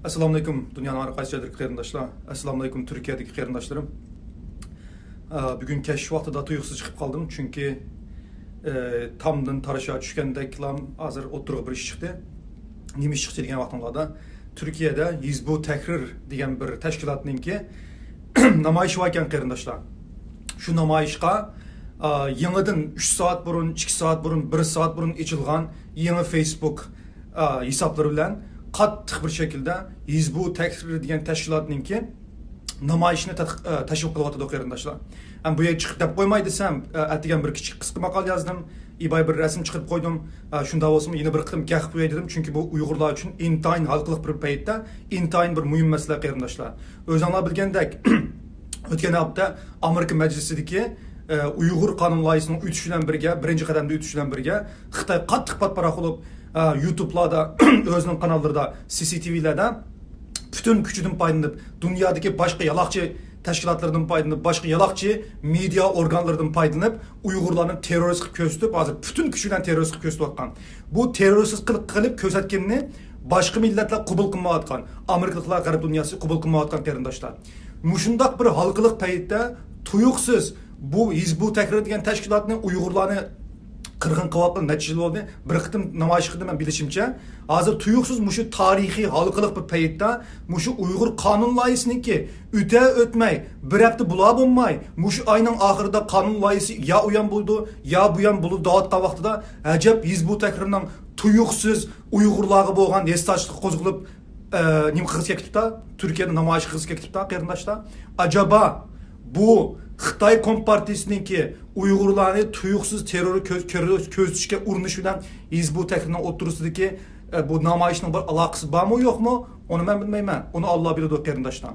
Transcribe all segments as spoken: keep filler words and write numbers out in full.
ئەسسالامۇئەلەيكۇم، دۇنيانىڭ ھەر قايسى جايلىرىدىكى قېرىنداشلار. ئەسسالامۇئەلەيكۇم، تۈركىيەدىكى قېرىنداشلىرىم. ئە، بۈگۈن كەچ ۋاقتىدا تۇيۇقسىز چىقىپ قالدىم، چۈنكى، ئە، تامدىن تاراشا چۈشكەندەكلا ھازىر ئوتتۇرىغا بىر ئىش چىقتى. نېمە ئىش چىقتى دېگەن ۋاقتىڭلاردا، تۈركىيەدە ھىزبۇ تەھرىر دېگەن بىر تەشكىلاتنىڭكى نامايىشى بار ئىكەن، قېرىنداشلار. شۇ نامايىشقا، ئا، يېڭىدىن ئۈچ سائەت بۇرۇن، ئىككى سائەت بۇرۇن، بىر سائەت بۇرۇن ئېچىلغان يېڭى فېيسبۇك، ئا، ھېسابلىرى بىلەن قاتتىق بىر شەكىلدە ھىزبۇ تەھرىر دېگەن تەشكىلاتنىڭكى نامايىشىنى تەتق-، ئا، تەشۋىق قىلىۋاتىدۇ، قېرىنداشلار. ھەم بۇ يەرگە چىقىپ دەپ قويماي دېسەم، ئا، ئەتىگەن بىر كىچىك قىسقا ماقالە يازدىم. ئىباي بىر رەسىم چىقىرىپ قويدۇم. ئا، شۇنداق بولسىمۇ يەنە بىر قېتىم گەپ قوياي دېدىم، چۈنكى بۇ ئۇيغۇرلار ئۈچۈن ئىنتايىن ھالقىلىق بىر پەيتتە، ئىنتايىن بىر مۇھىم مەسىلە، قېرىنداشلار. ئۆزۈڭلار بىلگەندەك، ئۆتكەن ھەپتە ئامېرىكا مەجلىسىدىكى، ئە، ئۇيغۇر قانۇن لايىھىسىنىڭ ئۆتۈشى بىلەن بىرگە، بىرىنچى قەدەمدە ئۆتۈشى بىلەن بىرگە، خىتاي قاتتىق پاتپاراق بولۇپ، ئە، يۇتۇبلاردا، ئۆزىنىڭ قاناللىرىدا، سى سى تى ۋىلەردە پۈتۈن كۈچىدىن پايدىلىنىپ، دۇنيادىكى باشقا يالاقچى تەشكىلاتلىرىدىن پايدىلىنىپ، باشقا يالاقچى مېدىيا ئورگانلىرىدىن پايدىلىنىپ، ئۇيغۇرلارنى تېررورىست قىلىپ كۆرسىتىپ، ھازىر پۈتۈن كۈچى بىلەن تېررورىست قىلىپ كۆرسىتىۋاتقان. بۇ تېررورىست قىلىپ، قىلىپ كۆرسەتكىنىنى باشقا مىللەتلەر قوبۇل قىلمايۋاتقان، ئامېرىكىلىقلار، غەرب دۇنياسى قوبۇل قىلمايۋاتقان، قېرىنداشلار. مۇشۇنداق بىر ھالقىلىق پەيتتە تۇيۇقسىز بۇ ھىزبۇ تەھرىر دېگەن تەشكىلاتنى، ئۇيغۇرلارنى قىرغىن قىلىۋاتقىلى نەچچە يىل بولدى. بىر قېتىم نامايىش قىلدىم مەن، بىلىشىمچە. ھازىر تۇيۇقسىز مۇشۇ تارىخىي ھالقىلىق بىر پەيتتە مۇشۇ ئۇيغۇر قانۇن لايىھىسىنىڭكى ئۆتە ئۆتمەي، بىر ھەپتە بولا بولماي، مۇشۇ ئاينىڭ ئاخىرىدا قانۇن لايىھىسى يا ئۇيان بولىدۇ، يا بۇيان بولىدۇ دەۋاتقان ۋاقتىدا، ئەجەب ھىزبۇ تەھرىرنىڭ تۇيۇقسىز ئۇيغۇرلارغا بولغان ھېسداشلىقى قوزغىلىپ، ئە، نېمە قىلغۇسى كېلىپ كېتىپتۇ؟ تۈركىيەدە نامايىش قىلغۇسى كېلىپ كېتىپتۇ، قېرىنداشلار. ئاجابا بۇ خىتاي كومپارتىيىسىنىڭكى ئۇيغۇرلارنى تۇيۇقسىز تېررور كۆز-، كۆز-، كۆزىتىشكە ئۇرۇنۇش بىلەن ھىزبۇ تەھرىرنىڭ ئوتتۇرىسىدىكى، ئە، بۇ نامايىشنىڭ بىر ئالاقىسى بارمۇ، يوقمۇ؟ ئۇنى مەن بىلمەيمەن. ئۇنى ئاللا بىلىدۇ، قېرىنداشلار.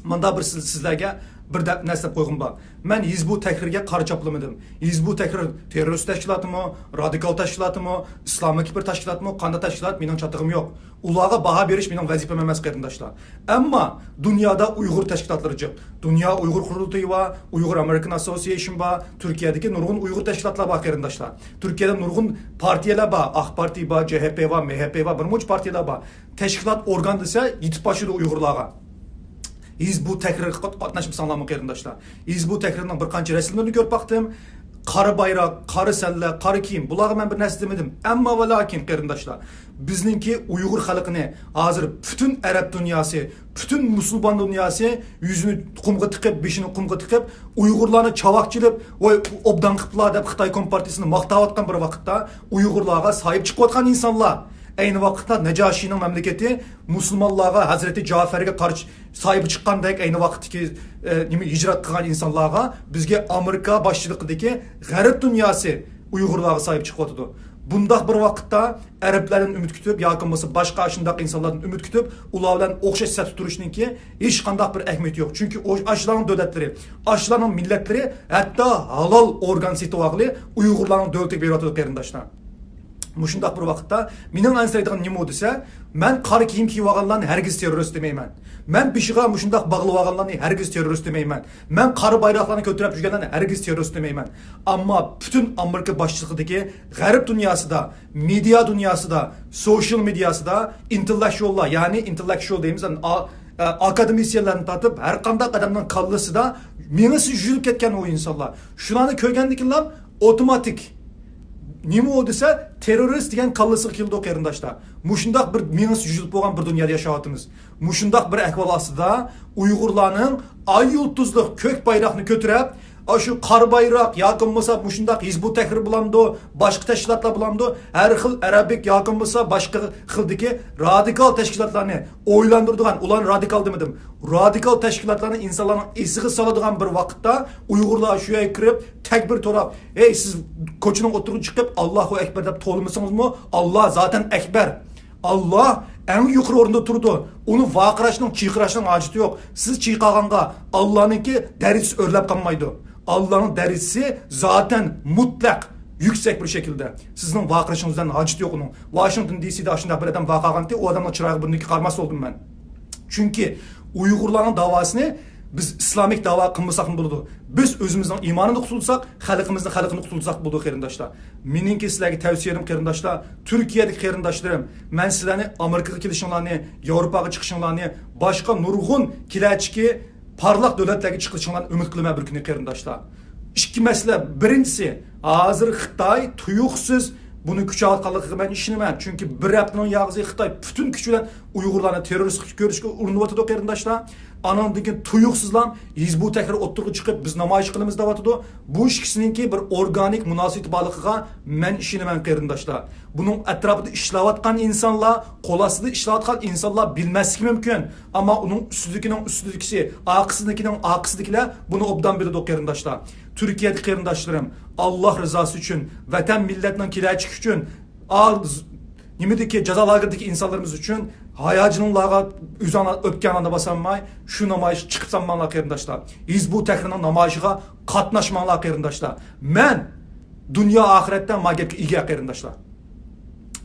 مۇندا بىر سىز-، سىزلەرگە بىر دەپ نەرسە دەپ قويغۇم بار. مەن ھىزبۇ تەھرىرگە قارا چاپلىمىدىم. ھىزبۇ تەھرىر تېررورىست تەشكىلاتىمۇ، رادىكال تەشكىلاتىمۇ، ئىسلامىي بىر تەشكىلاتمۇ، قانداق تەشكىلات، مېنىڭ چاتىقىم يوق. ئۇلارغا باھا بېرىش مېنىڭ ۋەزىپەم ئەمەس، قېرىنداشلار. ئەمما دۇنيادا ئۇيغۇر تەشكىلاتلىرى جىق. دۇنيا ئۇيغۇر قۇرۇلتىيى بار، ئۇيغۇر ئامېرىكان ئاسسوسىيېيشن بار، تۈركىيەدىكى نۇرغۇن ئۇيغۇر تەشكىلاتلار بار، قېرىنداشلار. تۈركىيەدە نۇرغۇن پارتىيەلەر بار، ئاق پارتىيە بار، جې ھې پې بار، مې ھې پې بار، بىر مۇنچە پارتىيەلەر بار. تەشكىلات ئورگان دېسە يېتىپ باشلىدى ئۇيغۇرلارغا. ھىزبۇ تەھرىرگە قات-، قاتناشمىساڭلارمۇ، قېرىنداشلار؟ ھىزبۇ تەھرىرنىڭ بىر قانچە رەسىملىرىنى كۆرۈپ باقتىم. قارا بايراق، قارا سەللە، قارا كىيىم، بۇلارغا مەن بىر نەرسە دېمىدىم. ئەمما ۋە لەكىن، قېرىنداشلار، بىزنىڭكى ئۇيغۇر خەلقىنى ھازىر پۈتۈن ئەرەب دۇنياسى، پۈتۈن مۇسۇلمان دۇنياسى يۈزىنى قۇمغا تىقىپ، بېشىنى قۇمغا تىقىپ، ئۇيغۇرلارنى چاۋاك چېلىپ، ۋاي، ئوبدان قىپلا دەپ خىتاي كومپارتىيىسىنى ماختاۋاتقان بىر ۋاقىتتا، ئۇيغۇرلارغا ساھىب چىقىۋاتقان ئىنسانلار. ئەينى ۋاقىتتا نەجاشىنىڭ مەملىكىتى مۇسۇلمانلارغا، ھەزرىتى جەفەرگە قارشى ساھىبى چىققاندەك، ئەينى ۋاقىتتىكى، ئە، نېمە، ھىجرەت قىلغان ئىنسانلارغا، بىزگە ئامېرىكا باشچىلىقىدىكى غەرب دۇنياسى ئۇيغۇرلارغا ساھىب چىقىۋاتىدۇ. بۇنداق بىر ۋاقىتتا ئەرەبلەردىن ئۈمىد كۈتۈپ ياكى بولمىسا باشقا ئاشۇنداق ئىنسانلاردىن ئۈمىد كۈتۈپ، ئۇلار بىلەن ئوخشاش سەپتە تۇرۇشنىڭكى ھېچقانداق بىر ئەھمىيىتى يوق. چۈنكى ئۇ، ئاشۇلارنىڭ دۆلەتلىرى، ئاشۇلارنىڭ مىللەتلىرى ھەتتا ھالال ئورگان سېتىۋالغىلى ئۇيغۇرلارنىڭ دۆلىتىگە بېرىۋاتىدۇ، قېرىنداشلار. مۇشۇنداق بىر ۋاقىتتا مېنىڭ ئەنسىرەيدىغىنىم نېمە دېسە، مەن قارا كىيىم كىيىپ ئالغانلارنى ھەرگىز تېررورىست دېمەيمەن. مەن بېشىغا مۇشۇنداق باغلىۋالغانلارنى ھەرگىز تېررورىست دېمەيمەن. مەن قارا بايراقلارنى كۆتۈرۈپ يۈرگەنلەرنى ھەرگىز تېررورىست دېمەيمەن. ئەمما پۈتۈن ئامېرىكا باشچىلىقىدىكى غەرب دۇنياسىدا، مېدىيا دۇنياسىدا، سوشىيال مېدىياسىدا ئىنتېللېكچۇئاللار، يەنى ئىنتېللېكچۇئال دەيمىز، ئا-، ئا-، ئاكادېمىسىيەنلەردىن تارتىپ ھەر قانداق ئادەمنىڭ كاللىسىدا مېڭىسى يۈزۈلۈپ كەتكەن ئۇ ئىنسانلار. شۇلارنى كۆرگەندىكىنلا ئوتوماتىك نېمە ئۇ دېسە، تېررورىست دېگەن كاللىسىغا كېلىدۇ، قېرىنداشلار. مۇشۇنداق بىر مېڭىسى يۈزۈلۈپ بولغان بىر دۇنيادا ياشاۋاتىمىز. مۇشۇنداق بىر ئەھۋال ئاستىدا ئۇيغۇرلارنىڭ ئاي يۇلتۇزلۇق كۆك بايراقنى كۆتۈرۈپ، ئاشۇ قارا بايراق ياكى بولمىسا مۇشۇنداق ھىزبۇ تەھرىر بولامدۇ، باشقا تەشكىلاتلار بولامدۇ، ھەر خىل ئەرەبىك ياكى بولمىسا باشقا خىلدىكى رادىكال تەشكىلاتلارنى ئويلاندۇرىدىغان، ئۇلارنى رادىكال دېمىدىم، رادىكال تەشكىلاتلارنى ئىنسانلارنىڭ ئېسىگە سالىدىغان بىر ۋاقىتتا ئۇيغۇرلار شۇ يەرگە كىرىپ تەكبىر توراپ، ھەي، سىز كوچىنىڭ ئوتتۇرىغا چىقىپ، ئاللاھۇ ئەكبەر دەپ توۋلىمىسىڭىزمۇ، ئاللا زاتەن ئەكبەر. ئاللا ئەڭ يۇقىرى ئورۇندا تۇرىدۇ. ئۇنى ۋارقىراشنىڭ، چىرقىراشنىڭ ھاجىتى يوق. سىز چىرقىغانغا ئاللانىڭكى دەرىجىسى ئۆرلەپ قالمايدۇ. ئاللانىڭ دەرىجىسى زاتەن مۇتلەق يۈكسەك بىر شەكىلدە. سىزنىڭ ۋارقىرىشىڭىزدىن ھاجىتى يوق ئۇنىڭ. ۋاشىنگتون دى سىدا ئاشۇنداق بىر ئادەم ۋارقىرىغانتى، ئۇ ئادەمنىڭ چىرايىغا بۇرنىكى قارىماس بولدۇم مەن. چۈنكى ئۇيغۇرلارنىڭ داۋاسىنى بىز ئىسلامىك داۋا قىلمىساقمۇ بولىدۇ. بىز ئۆزىمىزنىڭ ئىمانىنى قۇتۇلساق، خەلقىمىزنىڭ خەلقىنى قۇتۇلساق بولىدۇ، قېرىنداشلار. مېنىڭكى سىلەرگە تەۋسىيەم، قېرىنداشلار، تۈركىيەدىكى قېرىنداشلىرىم، مەن سىلەرنى ئامېرىكىغا كېلىشىڭلارنى، ياۋروپاغا چىقىشىڭلارنى، باشقا نۇرغۇن كېلەچىكى پارلاق دۆلەتلەرگە چىقىشىڭلارنى ئۈمىد قىلىمەن بىر كۈنى، قېرىنداشلار. ئىككى مەسىلە. بىرىنچىسى، ھازىر خىتاي تۇيۇقسىز بۇنى كۈچەۋاتقانلىقىغا مەن ئىشىنىمەن. چۈنكى بىر ھەپتىنىڭ ياغىسى خىتاي پۈتۈن كۈچى بىلەن ئۇيغۇرلارنى تېررورىست قىلىپ كۆرۈشكە ئۇرۇنۇۋاتىدۇ، قېرىنداشلار. ئانىڭدىن كېيىن تۇيۇقسىزلا ھىزبۇت تەھرىر ئوتتۇرىغا چىقىپ، بىز نامايىش قىلىمىز دەۋاتىدۇ. بۇ ئىككىسىنىڭكى بىر ئورگانىك مۇناسىۋىتى بارلىقىغا مەن ئىشىنىمەن، قېرىنداشلار. بۇنىڭ ئەتراپىدا ئىشلەۋاتقان ئىنسانلار، قول ئاستىدا ئىشلەۋاتقان ئىنسانلار بىلمەسلىكى مۇمكىن. ئەمما ئۇنىڭ ئۈستىدىكىنىڭ ئۈستىدىكىسى، ئارقىسىدىكىنىڭ ئارقىسىدىكىلەر بۇنى ئوبدان بىلىدۇ، قېرىنداشلار. تۈركىيەدىكى قېرىنداشلىرىم، ئاللا رىزاسى ئۈچۈن، ۋەتەن مىللەتنىڭ كېلەچىكى ئۈچۈن، ئا-، ز-، نېمىدىكى جازا لاگېرىدىكى ئىنسانلىرىمىز ئۈچۈن ھاياجىنىڭلارغا ئۆزۈڭلار ئۆپكەڭلارنى باسالماي، شۇ نامايىشقا چىقىپ سالماڭلار، قېرىنداشلار. ھىزبۇت تەھرىرنىڭ نامايىشىغا قاتناشماڭلار، قېرىنداشلار. مەن دۇنيا ئاخىرەتتە ما گەپكە ئىگە، قېرىنداشلار.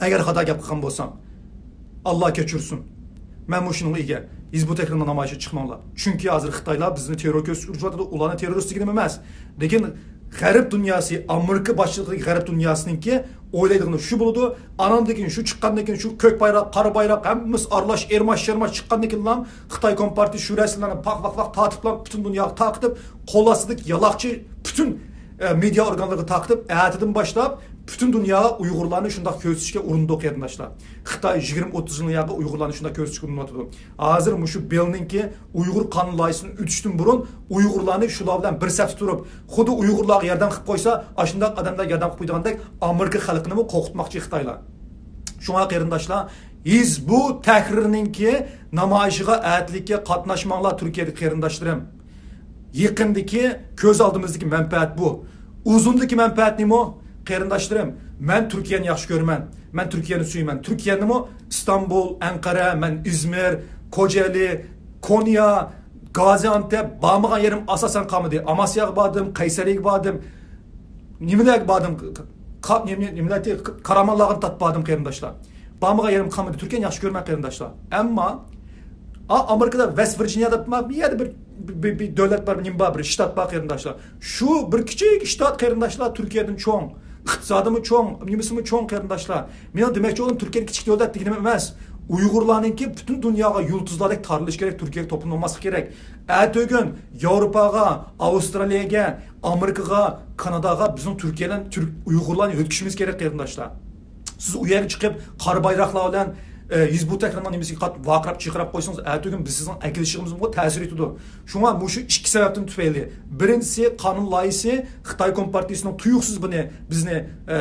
ئەگەر خاتا گەپ قىلغان بولسام، ئاللا كەچۈرسۇن. مەن مۇشۇنىڭغا ئىگە. ھىزبۇت تەھرىرنىڭ نامايىشىغا چىقماڭلار. چۈنكى ھازىر خىتايلار بىزنى تېررور كۆرسىتىپ ئۇرۇشۇۋاتىدۇ، ئۇلارنى تېررورىست دېگىنىم ئەمەس. لېكىن غەرب دۇنياسى، ئامېرىكا باشچىلىقىدىكى غەرب دۇنياسىنىڭكى ئويلايدىغىنى شۇ بولىدۇ. ئاناندىن كېيىن شۇ چىققاندىن كېيىن شۇ كۆك بايراق، قارا بايراق، ھەممىسى ئارىلاش، ئېرماش، شېرماش چىققاندىن كېيىنلا خىتاي كومپارتىيىسى شۇ رەسىملەرنى پاق، پاق، پاق تارتىپلا پۈتۈن دۇنياغا تارقىتىپ، قول ئاستىدىكى يالاقچى پۈتۈن، ئە، مېدىيا ئورگانلىرىغا تارقىتىپ، ئەتىدىن باشلاپ پۈتۈن دۇنياغا ئۇيغۇرلارنى شۇنداق كۆرسىتىشكە ئۇرۇندۇق، قېرىنداشلار. خىتاي يىگىرمە ئوتتۇز يىلنىڭ ياقى ئۇيغۇرلارنى شۇنداق كۆرسىتىشكە ئۇرۇنۇۋاتىدۇ. ھازىر مۇشۇ بىلنىڭكى ئۇيغۇر قانۇن لايىھىسىنى ئۆتۈشتىن بۇرۇن ئۇيغۇرلارنى شۇلار بىلەن بىر سەپتە تۇرۇپ، خۇددى ئۇيغۇرلارغا ياردەم قىلىپ قويسا، ئاشۇنداق ئادەملەرگە ياردەم قىلىپ قويىدىغاندەك ئامېرىكا خەلقىنىمۇ قورقۇتماقچى خىتايلار. شۇڭا قېرىنداشلار، ھىزبۇت تەھرىرنىڭكى نامايىشىغا، ئەتىلىككە قاتناشماڭلار، تۈركىيەدىكى قېرىنداشلىرىم. يېقىندىكى، كۆز ئالدىمىزدىكى مەنپەئەت بۇ. ئۇزۇندىكى مەنپەئەت نېمە؟ قېرىنداشلىرىم، مەن تۈركىيەنى ياخشى كۆرىمەن. مەن تۈركىيەنى سۆيىمەن. تۈركىيەنىمۇ ئىستانبۇل، ئەنقەرە، مەن ئىزمىر، كوجېلى، كونيا، گازىئانتەپ، بارمىغان يېرىم ئاساسەن قالمىدى. ئاماسياغا باردىم، قەيسەرىگە باردىم. نېمىلەرگە باردىم؟ كا-، نېمە، نېمىلەر، كارامانلارغا تارتىپ باردىم، قېرىنداشلار. بارمىغان يېرىم قالمىدى. تۈركىيەنى ياخشى كۆرىمەن، قېرىنداشلار. ئەمما، ئا، ئامېرىكىدا ۋېست ۋىرجىنىيادا بىر، بىر يەردە بىر، بىر، بىر دۆلەت بار، نېمە بار، بىر شتات بار، قېرىنداشلار. شۇ بىر كىچىك شتات، قېرىنداشلار، تۈركىيەدىن چوڭ. ئىقتىسادىمۇ چوڭ، نېمىسىمۇ چوڭ، قېرىنداشلار. مېنىڭ دېمەكچى بولغىنىم، تۈركىيە كىچىك دۆلەت دېگىنىم ئەمەس. ئۇيغۇرلارنىڭكى پۈتۈن دۇنياغا يۇلتۇزلاردەك تارىلىشى كېرەك، تۈركىيەگە توپلىنىپ بولماسلىقى كېرەك. ئەتىگۈن ياۋروپاغا، ئاۋسترالىيەگە، ئامېرىكىغا، كاناداغا بىزنىڭ تۈركىيەدىن تۈرك، ئۇيغۇرلارنى يۆتكىشىمىز كېرەك، قېرىنداشلار. سىز ئۇ يەرگە چىقىپ، قارا بايراقلار بىلەن، ئە، ھىزبۇت تەھرىرنىڭ نېمىسىگە قاتتىق ۋارقىراپ، چىرقىراپ قويسىڭىز، ئەتىگۈن بىز سىزنىڭ ئەكېلىشىڭىزغىمۇ تەسىر يېتىدۇ. شۇڭا مۇشۇ ئىككى سەۋەبتىن تۈپەيلى، بىرىنچىسى، قانۇن لايىھىسى، خىتاي كومپارتىيىسىنىڭ تۇيۇقسىز بۇنى، بىزنى، ئە،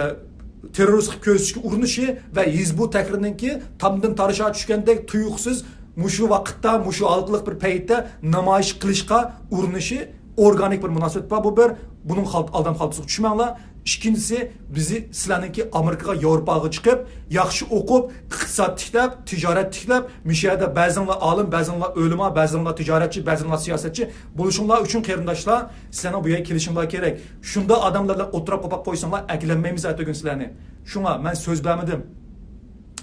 تېررورىست قىلىپ كۆرسىتىشكە ئۇرۇنۇشى ۋە ھىزبۇت تەھرىرنىڭكى تامدىن تارىشىغا چۈشكەندەك تۇيۇقسىز مۇشۇ ۋاقىتتا، مۇشۇ ھالقىلىق بىر پەيتتە نامايىش قىلىشقا ئۇرۇنۇشى ئورگانىك بىر مۇناسىۋەت بار. بۇ بىر، بۇنىڭ خالت-، ئالدام خالتىسىغا چۈشمەڭلار. ئىككىنچىسى، بىزى سىلەرنىڭكى ئامېرىكىغا، ياۋروپاغا چىقىپ، ياخشى ئوقۇپ، ئىقتىساد تىكلەپ، تىجارەت تىكلەپ، مۇشۇ يەردە بەزىڭلار ئالىم، بەزىڭلار ئۆلىما، بەزىڭلار تىجارەتچى، بەزىڭلار سىياسەتچى بولۇشۇڭلار ئۈچۈن، قېرىنداشلار، سىلەرنىڭ بۇ يەرگە كېلىشىڭلار كېرەك. شۇنداق ئادەملەر بىلەن ئولتۇراپ قوپاپ قويساڭلار، ئەكېلەلمەيمىز ئەتىگۈن سىلەرنى. شۇڭا مەن سۆز بەرمىدىم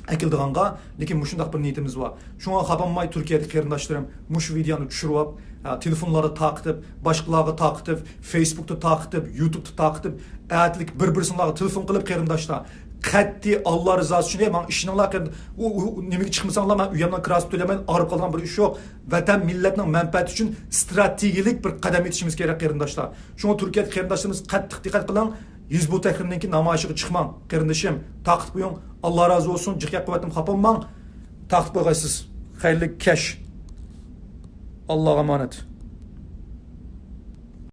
ئەكېلىدىغانغا، لېكىن مۇشۇنداق بىر نىيىتىمىز بار. شۇڭا خاپا بولماي، تۈركىيەدىكى قېرىنداشلىرىم، مۇشۇ ۋىدېئونى چۈشۈرۈۋاپ، ھە، تېلېفونلاردا تارقىتىپ، باشقىلارغا تارقىتىپ، فېيسبۇكتا تارقىتىپ، يۇتۇبتا تارقىتىپ، ئەتىلىك بىر-بىرسىڭلارغا تېلېفون قىلىپ، قېرىنداشلار، قەتئىي ئاللا رىزاسى ئۈچۈن، ھەي، ماڭا ئىشىنىڭلار، قېرىنداش. ئۇ، ئۇ، نېمىگە چىقمىساڭلار، مەن ئۆيۈمنىڭ كىراسىنى تۆلەيمەن، ئاغرىپ قالىدىغان بىر ئىش يوق. ۋەتەن مىللەتنىڭ مەنپەئەتى ئۈچۈن ئىستراتېگىيەلىك بىر قەدەم ئېتىشىمىز كېرەك، قېرىنداشلار. شۇڭا تۈركىيەدىكى قېرىنداشلىرىمىز قەتتىق دىققەت قىلىڭ. ھىزبۇت تەھرىرنىڭكى نامايىشىغا چىقماڭ، قېرىندىشىم. تارقىتىپ قويۇڭ. ئاللا رازى بولسۇن. جىق گەپ قىلىۋەتتىم، خاپا بولماڭ. تارقىتىپ قويغايسىز. خەيرلىك كەچ. ئاللاغا ئامانەت.